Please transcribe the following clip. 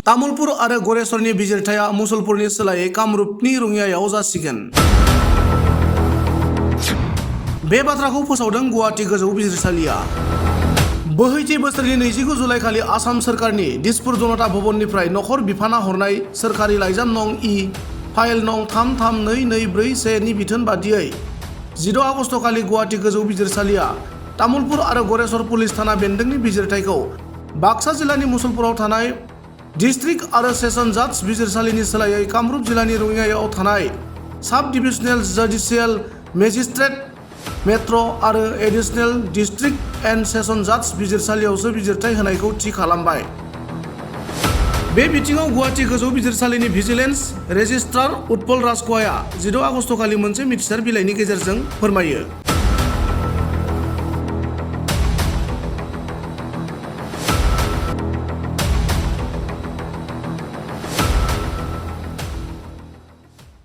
तामुलपुर आरो गरेस्वरनि बिजिरथाया मुसलपुरनि सोलायै कामरुपनि रङियायाव जासिगोन। बे बाथ्राखौ फोसावदों गुवाहाटी गोजौ बिजिरसालिया। बोहैथि बोसोरनि 29 जुलाइखालि आसाम सोरखारनि दिसपुर जनता भवननिफ्राय नखर बिफाना हरनाय सोरखारि लाइजाम नं फाइल नं 332241 नि बिथोन बादियै 16 आगस्तखालि गुवाहाटी गोजौ बिजिरसालिया तामुलपुर आरो गरेस्वर पुलिस थाना बेन्दोंनि बिजिरथायखौ बाक्सा जिल्लानि मुसलपुराव थानाय डिस्ट्रिक्ट आरो सेसन जाज बिजिरसालिनि सोलायै कामरुप जिल्लानि रङियायाव थानाय साब डिभिजनेल जुडिशियेल मेजिस्ट्रेट मेट्र' आरो एडिशनेल डिस्ट्रिक्ट एन्ड सेसन जाज बिजिरसालियावसो बिजिरथाय होनायखौ थि खालामबाय। बे बिथिङाव गुवाहाटी गोजौ बिजिरसालिनि भिजिलेन्स रेजिस्ट्रार उत्पल राजख'वाया 16 आगस्तखालि मोनसे मिथिसार बिलाइनि गेजेरजों फोरमायो।